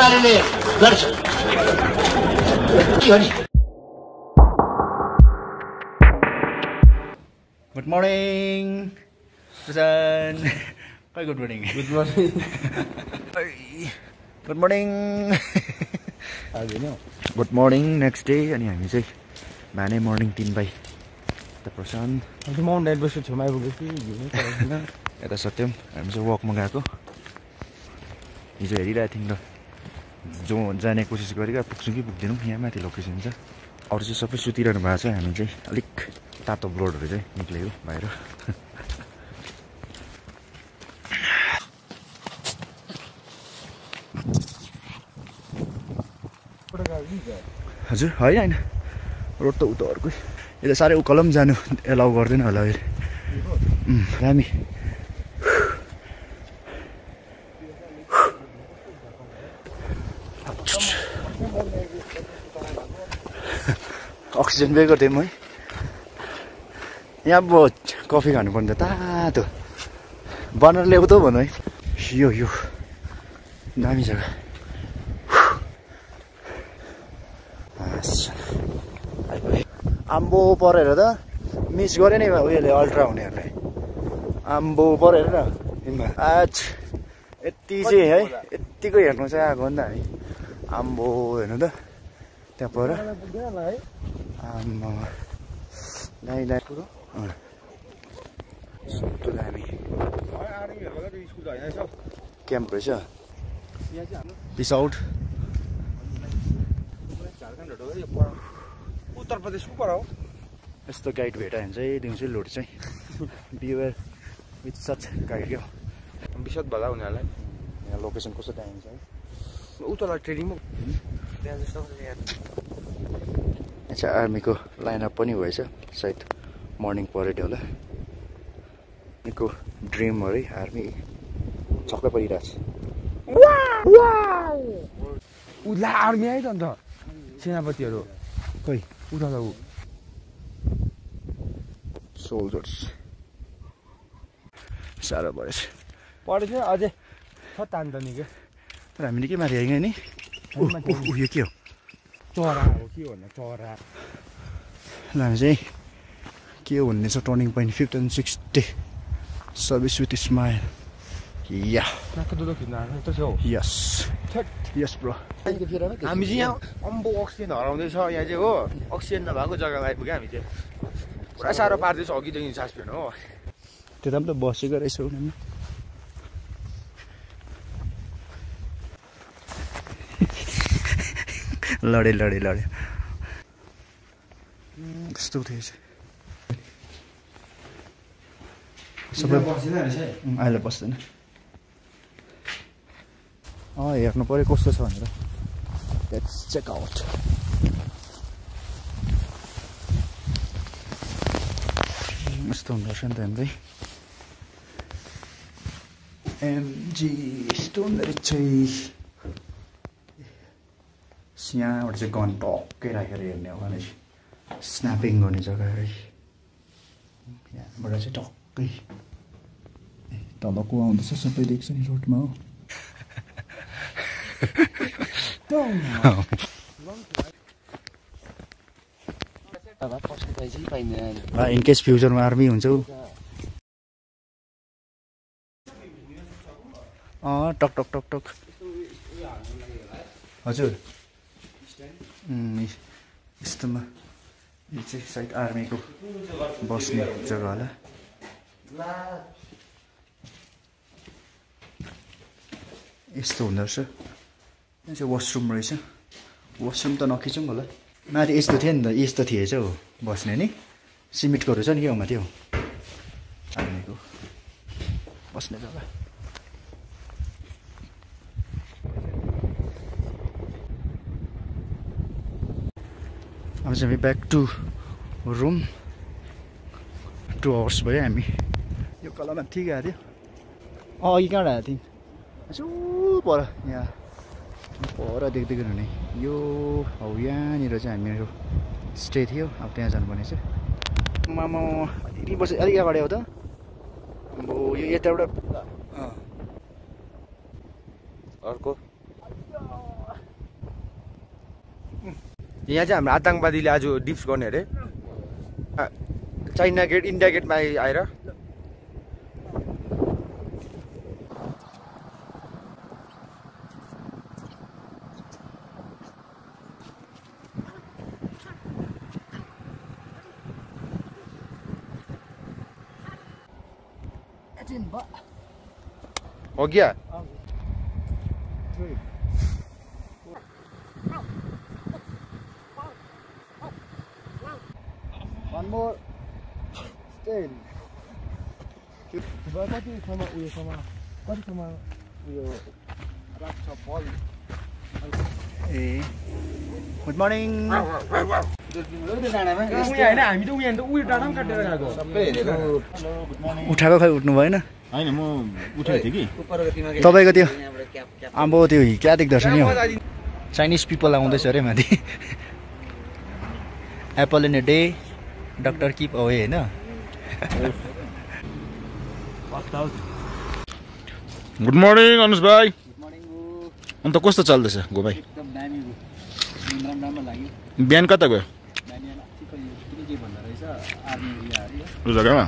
नेपालीले गर्छ के हो नि गुड मर्निङ सुजन खै good morning good morning good morning next day अनि हामी चाहिँ बिहानै मर्निङ 3 बाई त प्रशान्त माउन्ट एभरेस्ट छेउमा आइपुगेको यता सत्यम हामी चाहिँ वकमा गएको हिजो हेरिरहेको थियौँ र जो जाने कोसिस गरेको पुग्छौँ कि पुग्दैनौँ यहाँ माथि लोकेसन छ अरू चाहिँ सबै सुतिरहनु भएको छ हामी चाहिँ अलिक तातो ब्लोडहरू चाहिँ निक्ल्यो बाहिर हजुर होइन रोड त उता अर्कै यसले साह्रै उकालो पनि जानु एलाउ गर्दैन होला अहिले दामी अक्सिजन बेगर थिएँ म यहाँ अब कफी खानु पर्ने तातो बनाएर ल्याऊ त भन है यो दामी जग्गा आम्बो परेर त मिस गरे नि उयोले अल्ट्रा हुनेहरूलाई आम्बो परेर न आज यति चाहिँ है यत्तिको हेर्नु चाहिँ आएको नि त हामी आम्बो हेर्नु त त्यहाँ पर आम्बो दाइ कुरो दामी क्याम्प रहेछ पिस आउट उत्तर प्रदेशको पर हो यस्तो गाइड भेटायो भने चाहिँ दिउँसै लोड चाहिँ बिवेयर विथ सच गाइड क्या विशद भला उनीहरूलाई यहाँ लोकेसन कस्तो टाइम छ है उता ट्रेनिङमा त्यहाँ जस्तो अच्छा आर्मीको लाइनअप पनि भएछ सायद मर्निङ परेड होला यिनीको ड्रिम हो है आर्मी छक्कै परिरहेछ उला आर्मी आयो त अन्त सेनापतिहरू खै उता त सोल्जर्स साह्रो भएछ पढेको थियो अझै छ तान्त नि क्या तर हामीले के माथि आइगयो नि यो के हो चरा हो के भन्नु चरा ल हामी चाहिँ के हो भन्ने छ turning point 5th and 6th service with smile yeah yes yes bro हामी चाहिँ यहाँ अम्बो अक्सिजन हराउँदैछ यहाँ चाहिँ हो अक्सिजन नभएको जग्गामा आइपुग्यो हामी चाहिँ पुरा साह्रो पार्दैछ अघिदेखि सास फेर्नु हो त्यता पनि त बसेको रहेछ उनीहरू लडे कस्तो थिएछ सबै अहिले बस्दैन हेर्नु पऱ्यो कस्तो छ भनेर लेट्स चेक आउट यस्तो हुँदो रहेछ नि त हामीलाई एमजी यस्तो हुँदो रहेछ यहाँबाट चाहिँ गन टक्कै राखेर हेर्ने हो भने स्न्यापिङ गर्ने जग्गा है यहाँबाट चाहिँ टक्कै तल को आउँदैछ सबै देख्छ नि रोडमा हो इन केस फ्युचरमा आर्मी हुन्छौ टक टक टक टक हजुर यस्तोमा यो चाहिँ सायद आर्मीको बस्ने जग्गा होला यस्तो हुँदो रहेछ यो चाहिँ वासरुम रहेछ वासरुम त नखिचौँ होला माथि यस्तो थियो नि त यस्तो थिएछ हौ बस्ने नि सिमेन्टकोहरू छ नि क्या माथि हौ आर्मीको बस्ने जग्गा अब चाहिँ हामी ब्याक टु रुम 2 आवर्स भयो हामी यो कलमा ठिक आएको थियो अघि कहाँबाट आएको थियौँ यसो पर यहाँ पर देख्दै हुने यो हौ यहाँनिर चाहिँ हामीहरू स्टे थियो अब त्यहाँ जानुपर्ने छ मामा अलिक बस अलिक अगाडि आऊ त अब यो यताबाट अर्को यहाँ चाहिँ हाम्रो आतङ्कवादीले आज डिप्स गर्ने अरे चाइना गेट इन्डिया गेटमा आएर हो गया One more. Stay. Good morning. उठाएको खै उठ्नु भएन हैन म उठाएको थिएँ कि तपाईँको त्यो आम्बो त्यो क्या देख्दो रहेछ नि हौ चाइनिज पिपल आउँदैछ अरे माथि apple in a day doctor keep away होइन गुड मर्निङ अनुज भाइ अन्त कस्तो चल्दैछ गो भाइ बिहान कता गयो यो जग्गामा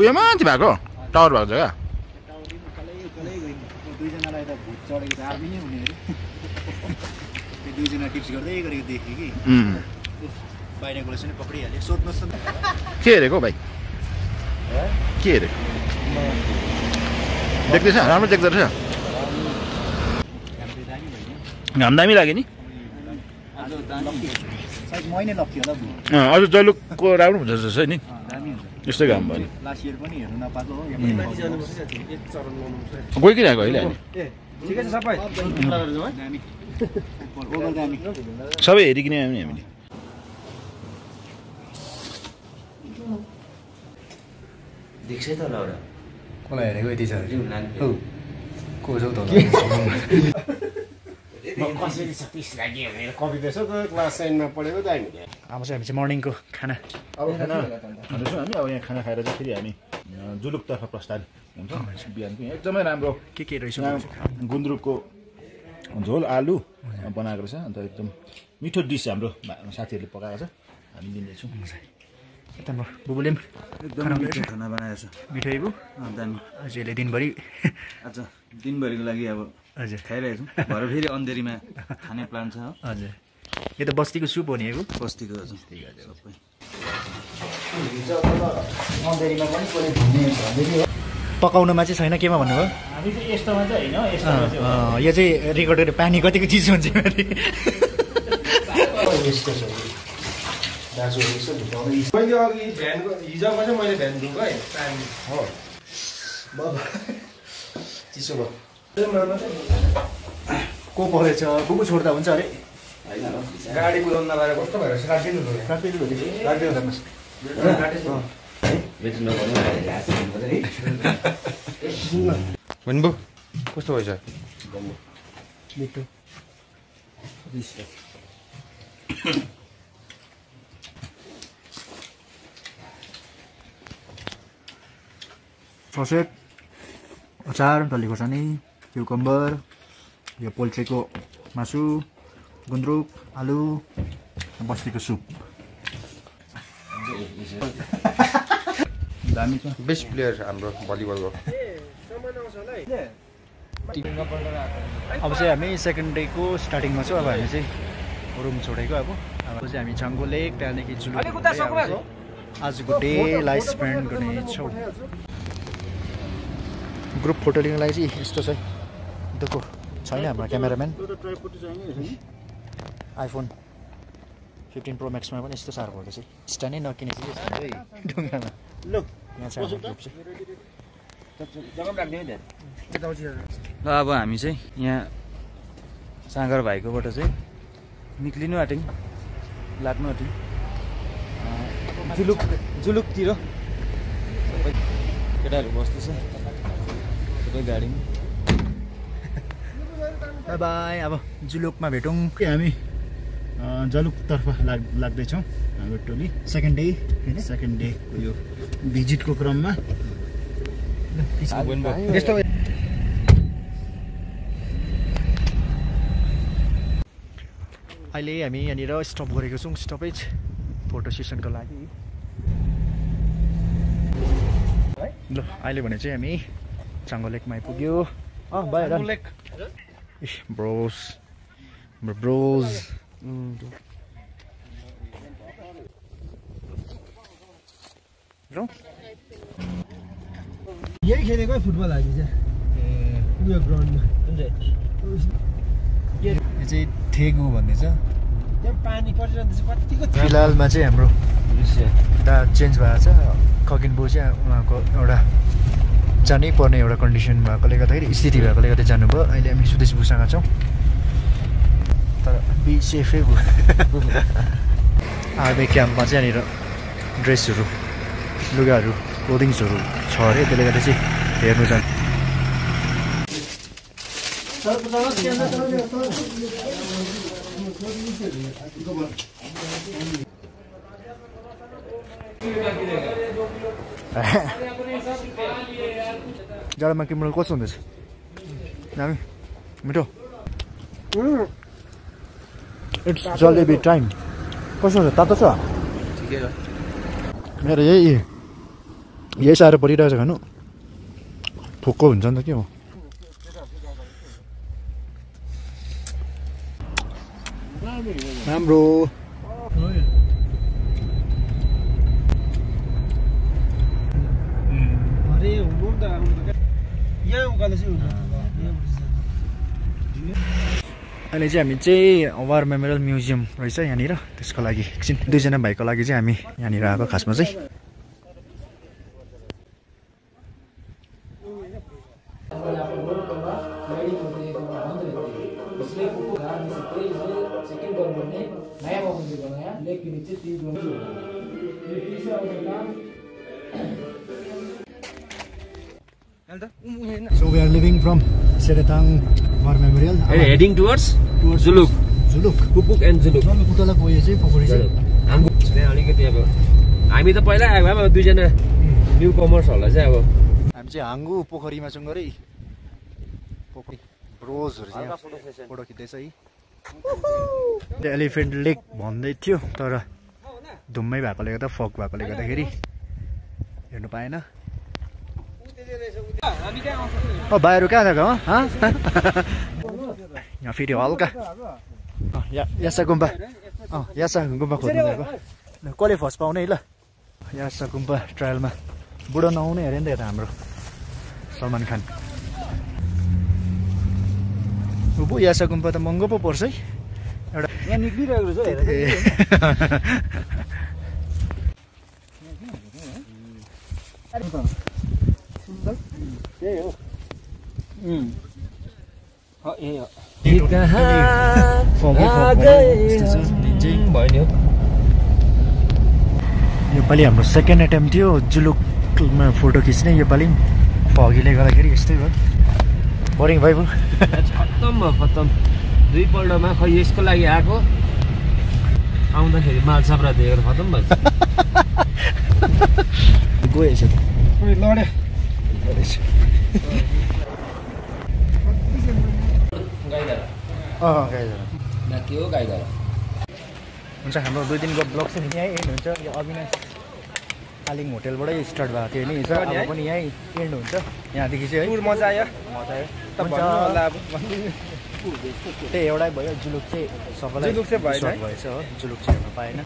उयो माथि भएको टावर भएको जग्गा दुईजनालाई त भुत चढेको छ आर्मी नै हुने अरे त्यो दुईजना टिप्स गर्दै गरेको देखेँ कि बाहिरको चाहिँ पक्रिहाल्यो सोध्नुहोस् न के हेरेको भाइ के हेरेको देख्दैछ राम्रो देख्दो रहेछ घाम दामी लाग्यो नि सायद मै नै लक्की होला अझ जलुकको राम्रो हुन्छ जस्तो नि दामी हुन्छ यस्तै घाम भयो नि लास्ट इयर पनि हेर्नु नपाएको हो गइकिरहेको अहिले हामी ठिकै छ सबै दामी ओभर दामी सबै हेरिकिने आयो नि हामीले देख्छ त लाउरा कसलाई हेरेको यति छ हौ को छौ त कसरी सतीश लाग्यो भनेर कविता छ त क्लास 9 मा पढेको त हामीले अब चाहिँ हामी चाहिँ मर्निङको खाना अब खाना खाँदैछौँ हामी अब यहाँ खाना खाएर चाहिँ फेरि हामी जुलुकतर्फ प्रस्थान हुन्छ बिहानको यहाँ एकदमै राम्रो के रहेछ गुन्द्रुकको झोल आलु बनाएको रहेछ अन्त एकदम मिठो डिस हाम्रो साथीहरूले पकाएको छ हामी लिँदैछौँ यता म बुबुले पनि एकदम मिठो खाना बनाएको छ मिठो बु दामी आज यसले दिनभरि आज दिनभरिको लागि अब हजुर खाइरहेको छौँ भरे फेरि अन्धेरीमा खाने प्लान छ हो हजुर यो त बस्तीको सुप हो नि हेगु बस्तीको सबै पकाउनुमा चाहिँ छैन केमा भन्नुभयो हामी चाहिँ यस्तोमा चाहिँ होइन यस्तोमा चाहिँ यो चाहिँ रेकर्ड गरेर पानी कतिको चिज हुन्छ मैले अघि भ्यानको हिजोको चाहिँ मैले भ्यान दिएको है पानी हो चिसो भयो को परेछ बुबु छोड्दा हुन्छ अरे गाडी कुदाउनु नपाएर कस्तो भएर राखिदिनु भन्नु कस्तो भएछ ससेट अचार डल्ले खोर्सानी क्युकम्बर यो पोल्ट्रीको मासु गुन्द्रुक आलु बस्तीको सुप दामी छ बेस्ट प्लेयर हाम्रो भलिबलको अब चाहिँ हामी सेकेन्ड डेको स्टार्टिङमा छौँ अब हामी चाहिँ रुम छोडेको अब चाहिँ हामी छाङ्गो लेक त्यहाँदेखि जुलुक आजको डेलाई स्पेन्ड गर्नेछौँ ग्रुप फोटो लिनलाई चाहिँ यस्तो छ देखो छैन हाम्रो क्यामेराम्यान आइफोन 15 प्रो म्याक्समा पनि यस्तो साह्रो भएको चाहिँ स्ट्यान्डै नकिने चाहिँ ढुङ्गामा यहाँ चाहिँ हाम्रो ग्रुप चाहिँ ल अब हामी चाहिँ यहाँ सागर भाइकोबाट चाहिँ निक्लिनु आँट्यौँ लाग्नु आँट्यौँ जुलुकतिर सबै केटाहरू बस्दैछ सबै गाडीमा बाई बाई अब जुलुकमा भेटौँ हामी जलुकतर्फ लाग्दैछौँ हाम्रो टोली सेकेन्ड डेको यो भिजिटको क्रममा यस्तो अहिले हामी यहाँनिर स्टप गरेको छौँ स्टपेज फोटो सेसनको लागि ल अहिले भने चाहिँ हामी चाङ्गो लेकमा आइपुग्यो ब्रोज यही खेलेको फुटबल हामी चाहिँ उयो ग्राउन्डमा यो चाहिँ ठेगु भन्ने छ त्यहाँ पानी परिरहन्छ कतिको फिलहालमा चाहिँ हाम्रो दा चेन्ज भएको छ खकिनबु चाहिँ उहाँको एउटा जानै पर्ने एउटा कन्डिसन भएकोले गर्दाखेरि स्थिति भएकोले गर्दा जानुभयो अहिले हामी सुदेशबुसँग छौँ तर बी सेफै भयो आर्मी क्याम्पमा चाहिँ यहाँनिर ड्रेसहरू लुगाहरू क्लोदिङ्सहरू छ अरे त्यसले गर्दा चाहिँ हेर्नु जान्छ जाडोमा किम्रो कस्तो हुँदैछ दामी मिठो इट्स जलेबी टाइम कस्तो हुन्छ तातो छ मेरो यही साह्रो परिरहेछ खानु फोक्को हुन्छ नि त के हो राम्रो अहिले चाहिँ हामी चाहिँ वार मेमोरियल म्युजियम रहेछ यहाँनिर त्यसको लागि एकछिन दुईजना भाइको लागि चाहिँ हामी यहाँनिर आएको खासमा चाहिँ So we are leaving from Seretang War Memorial. Heading towards Zuluk. Pupuk and Zuluk. उताला गयो चाहिँ पोखरी चाहिँ हाम्रो चाहिँ अलिकति अब हामी त पहिला आएको अब दुईजना न्यू कमर्सहरूलाई चाहिँ अब हामी चाहिँ हाङ्गु पोखरीमा छौँ गरे पोखरी ब्रोजहरू चाहिँ फोटो खिच्दैछ है त्यो एलिफेन्ट लेक भन्दै थियो तर धुम्मै भएकोले गर्दा फक भएकोले गर्दाखेरि हेर्नु पाएन भाइहरू कहाँ गएको यहाँ फेरि हल्का यासा गुम्बा गुम्बा खोज्नु गएको कसले फर्स्ट पाउने ल यासा गुम्बा ट्रायलमा बुढो नआउने अरे नि त यता हाम्रो सलमान खान ऊ यासा गुम्बा त महँगो पो पर्छ है एउटा यहाँ निक्लिरहेको योपालि हाम्रो सेकेन्ड एटेम्प थियो जुलुकमा फोटो खिच्ने योपालि फगीले गर्दाखेरि यस्तै भयो बोरिङ भयो खत्तम भयो खत्तम दुईपल्टमा खै यसको लागि आएको आउँदाखेरि मालसाप्रा दिएर खत्तम भयो गएछ लड्यो हुन्छ हाम्रो 2 दिनको ब्लग चाहिँ यहीँ एन्ड हुन्छ यो अविनाश कालिङ होटेलबाटै स्टार्ट भएको थियो नि अब पनि यहीँ एन्ड हुन्छ यहाँदेखि चाहिँ है मजा आयो त्यही एउटै भयो जुलुक चाहिँ सबैलाई भएछ हो जुलुक चाहिँ हेर्नु पाएन